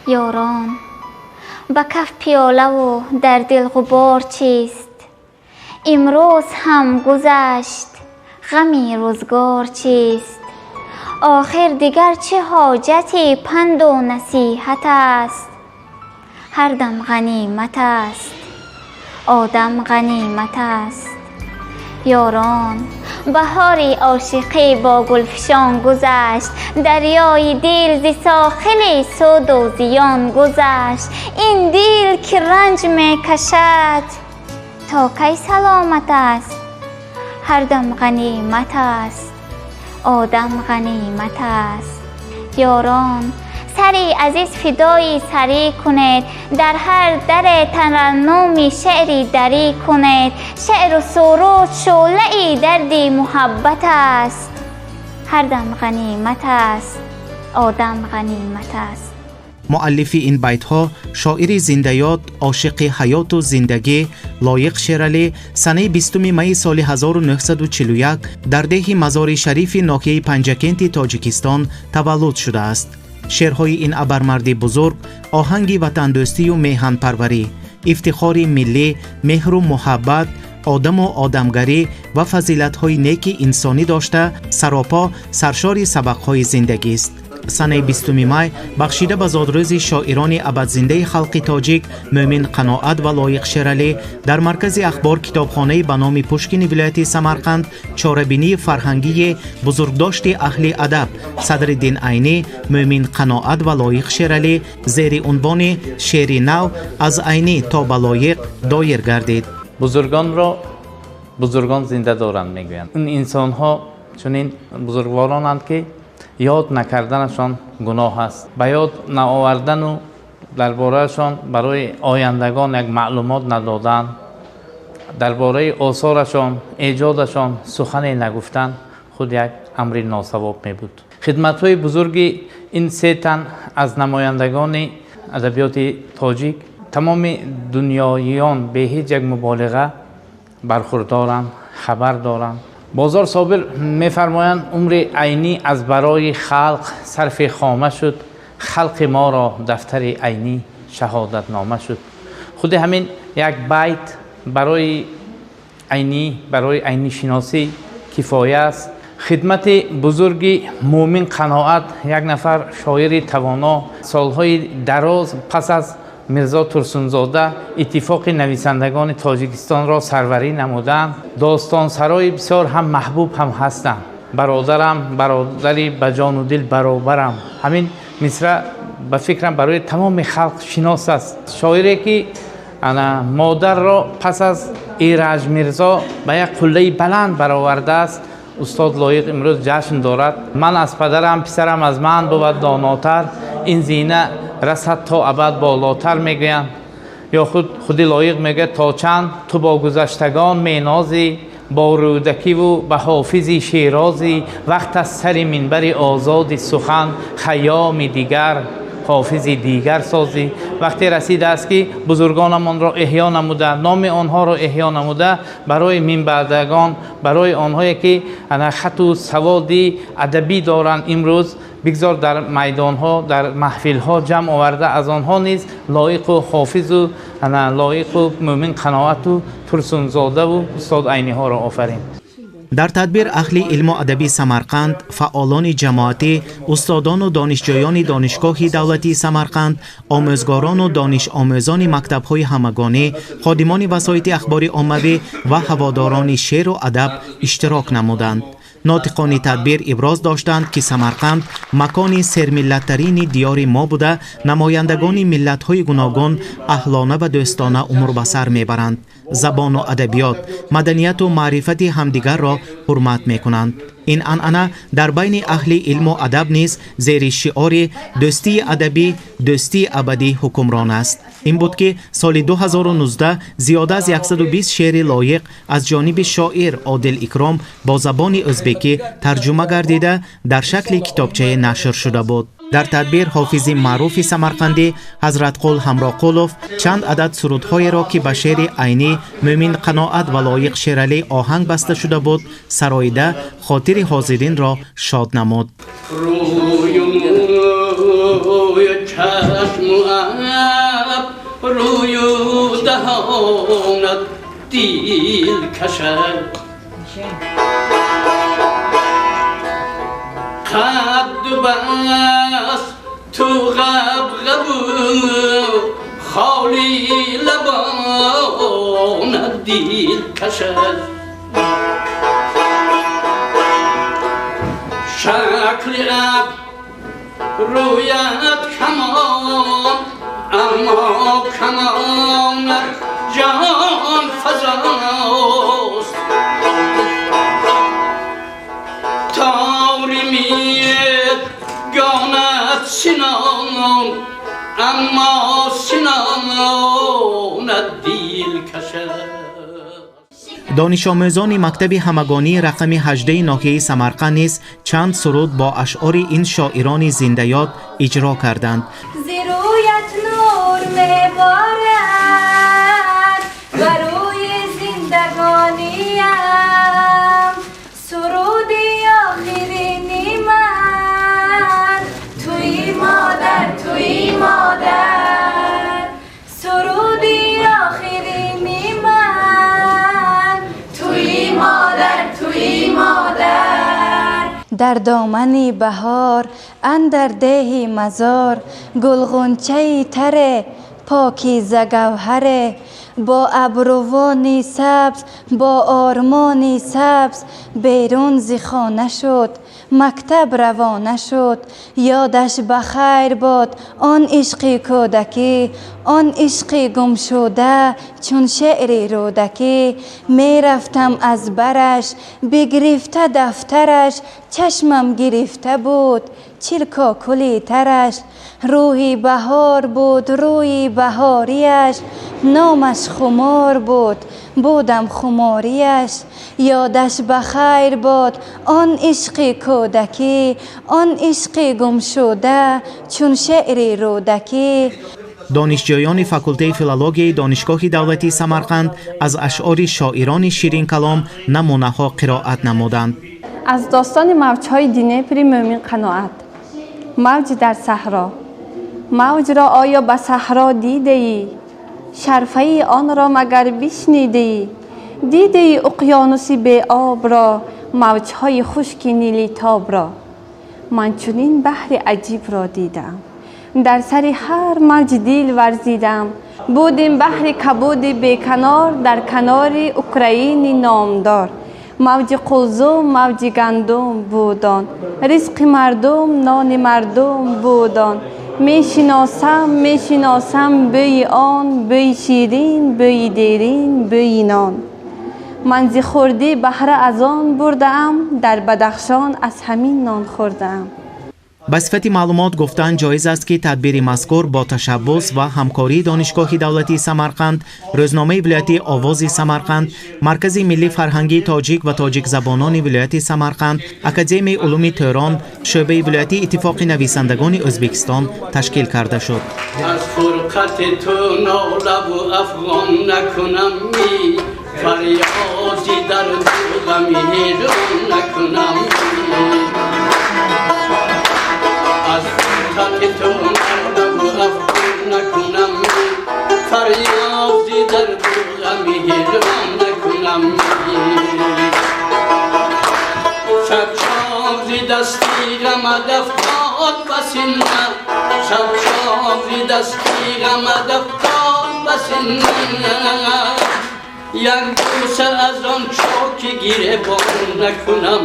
Ёрон, ба каф пиёлаву дар дил ғубор чист? Имрӯз ҳам гузашт, ғами рӯзгор чист? Охир дигар чӣ ҳоҷати панду насиҳат аст? Ҳар дам ғанимат аст, одам ғанимат аст. Ёрон, баҳори ошиқӣ бо гулфишон гузашт, дарёи дил зи соҳили суду зиён гузашт. Ин дил, ки ранҷ мекашад, то кай саломат аст? Ҳар дам ғанимат аст, одам ғанимат аст. Ёрон, сари азиз фидои сарӣ кунед, дар ҳар даре тараннуми шеъри дарӣ кунед. Шеъру суруд шӯълаи дарди муҳаббат аст. Ҳар дам ғанимат аст, одам ғанимат аст. Муаллифи ин байтҳо, шоири зиндаёд, ошиқи ҳаёту зиндагӣ Лоиқ Шералӣ санаи 20 майи соли 1941 дар деҳи Мазори Шарифи ноҳияи Панҷакенти Тоҷикистон таваллуд шудааст. Шеърҳои ин абармарди бузург оҳанги ватандӯстию меҳанпарварӣ, ифтихори миллӣ, меҳру муҳаббат, одаму одамгарӣ ва фазилатҳои неки инсонӣ дошта, саропо саршори сабақҳои зиндагист. Санаи 20 май, бахшида ба зодрӯзи шоирони абадзиндаи халқи тоҷик Мӯмин Қаноат ва Лоиқ Шералӣ, дар маркази ахбор, китобхонаи ба номи Пушкини вилояти Самарқанд чорабинии фарҳангии бузургдошти аҳли адаб Садриддин Айнӣ, Мӯмин Қаноат ва Лоиқ Шералӣ зери унвони «Шеъри нав аз Айнӣ то ба Лоиқ» доир гардид. Бузургонро бузургон зинда доранд, мегӯянд. Ин инсонҳо чунин бузургворонанд, ки ёд накарданашон гуноҳ аст. Ба ёд наовардану дар бораашон барои ояндагон як маълумот надодан, дар бораи осорашон, эҷодашон сухане нагуфтан худ як амри носавоб мебуд. Хидматҳои бузурги ин се тан аз намояндагони адабиёти тоҷик тамоми дунёиён бе ҳеҷ як муболиға бархурдоранд, хабар доранд. Бозор Собир мефармоянд: «Умри Айнӣ аз барои халқ сарфи хома шуд, халқи моро дафтари Айнӣ шаҳодатнома шуд». Худи ҳамин як байт барои Айнӣ, барои айнишиносӣ кифоя аст. Хидмати бузурги Муъмин Қаноат, як нафар шоири тавоно, солҳои дароз пас аз Мирзо Турсунзода Иттифоқи нависандагони Тоҷикистонро сарварӣ намуданд, достонсарои бисёр ҳам маҳбуб ҳам ҳастанд. «Бародарам, бародари ба ҷону дил баробарам», ҳамин мисра ба фикрам барои тамоми халқ шинос аст. Шоире, ки ана модарро пас аз Эраҷ Мирзо ба як қуллаи баланд баровардааст, устод Лоиқ имрӯз ҷашн дорад. «Ман аз падарам, писарам аз ман бувад донотар, ин зина расад то абад болотар», мегӯянд. Ё худ худи Лоиқ мегӯяд: «То чанд ту бо гузаштагон менозӣ, бо Рӯдакиву ба Ҳофизи Шерозӣ? Вақт аз сари минбари озоди сухан Хайёми дигар, Ҳофизи дигар созӣ». Вақте расидааст, ки бузургонамонро эҳё намуда, номи онҳоро эҳё намуда, барои минбаъдагон, барои онҳое, ки ана хату саводи адабӣ доранд, имрӯз бигзор дар майдонҳо, дар маҳфилҳо ҷамъ оварда, аз онҳо низ Лоиқу Ҳофизу ана Лоиқу Мӯмин Қаноату Турсунзодаву устод Айниҳоро офарин. Дар тадбир аҳли илму адаби Самарқанд, фаъолони ҷамоатӣ, устодону донишҷӯёни Донишгоҳи давлатии Самарқанд, омӯзгорону донишомӯзони мактабҳои ҳамагонӣ, ходимони васоити ахбори оммавӣ ва ҳаводорони шеъру адаб иштирок намуданд. Нотиқони тадбир иброз доштанд, ки Самарқанд макони сермиллаттарини диёри мо буда, намояндагони миллатҳои гуногун аҳлона ва дӯстона умр ба сар мебаранд, забону адабиёт, маданияту маърифати ҳамдигарро ҳурмат мекунанд. Ин анъана дар байни аҳли илму адаб низ зери шиори «Дӯстии адабӣ, дӯстии абадӣ» ҳукмрон аст. Ин буд, ки соли 2019 зиёда аз 120 шеъри Лоиқ аз ҷониби шоир Одил Икром бо забони ӯзбекӣ тарҷума гардида, дар шакли китобчае нашр шуда буд. Дар тадбир ҳофизи маъруфи самарқандӣ Ҳазратқул Ҳамроқулов чанд адад сурудҳоеро, ки ба шеъри Айнӣ, Мӯмин Қаноат ва Лоиқ Шералӣ оҳанг баста шуда буд, сароида, хотири ҳозиринро шод намуд. Рӯи чашму абрӯю даҳонат дил кашад, қадду бас ту ғабғабу холи лабонат дил кашад. Шакли абрӯят камон, аммо камонат ҷон фазост. Тори мегонат синон, аммо синонат дил кашад. Донишомӯзони мактаби ҳамагонии рақами 18 ноҳияи Самарқанд низ чанд суруд бо ашъори ин шоирони зиндаёд иҷро карданд. Зи рӯят нур меборад ба рӯи зиндагониям, суруди охирини ман туи модар, туи модар, суруди охирини ман туи модар, туи модар. Дар домани баҳор, андар деҳи мазор, гулғунчаи таре, покиза гавҳаре, бо абрувони сабз, бо ормони сабз, берун зи хона шуд, мактаб равона шуд. Ёдаш ба хайр бод он ишқи кӯдакӣ, он ишқи гумшуда чун шеъри Рӯдакӣ. Мерафтам аз бараш бигирифта дафтараш, чашмам гирифта буд чилкокули тараш. Рӯҳи баҳор буд рӯи баҳориаш, номаш хумор буд, будам хумориаш. Ёдаш ба хайр бод он ишқи кӯдакӣ, он ишқи гумшуда чун шеъри Рӯдакӣ. Донишҷӯёни факултаи филологияи Донишгоҳи давлатии Самарқанд аз ашъори шоирони ширинкалом намунаҳо қироат намуданд. Аз достони мавҷҳои Днепри Мӯмин Қаноат. Мавҷ дар саҳро. Мавҷро оё ба саҳро дидаӣ? Шарфаи онро магар бишнидаӣ? Дидаӣ уқёнуси беобро, мавҷҳои хушки нилитобро? Ман чунин баҳри аҷибро дидам, дар сари ҳар мавҷ дил варзидам. Будем баҳри кабуди беканор, дар канори Украини номдор. Мавҷи Қулзум, мавҷи гандум будон, ризқи мардум, нони мардум будон. Мешиносам, мешиносам бӯи он, бӯи ширин, бӯи дерин, бӯи нон. Ман зи хурдӣ баҳра аз он бурдаам, дар Бадахшон аз ҳамин нон хӯрдаам. Ба сифати маълумот гуфтан ҷоиз аст, ки тадбири мазкур бо ташаббус ва ҳамкории Донишгоҳи давлатии Самарқанд, рӯзномаи вилоятии «Овози Самарқанд», Маркази миллии фарҳангии тоҷик ва тоҷикзабонони вилояти Самарқанд, Академияи улуми Тӯрон, шӯъбаи вилоятии Иттифоқи нависандагони Ӯзбекистон ташкил карда шуд. Аз фурқати ту нолаву афғон накунам, фарёди дарду ғами ҳиҷрон накунам. Аз фурқати ту нолаву афғон накунам, фарёди дарду ғами ҳиҷрон накунам. Шаб чоғи дасти ғамад афтод ба сина, шаб чоғи дасти ғамад афтод ба сина, як бӯса аз он чоки гиребон накунам.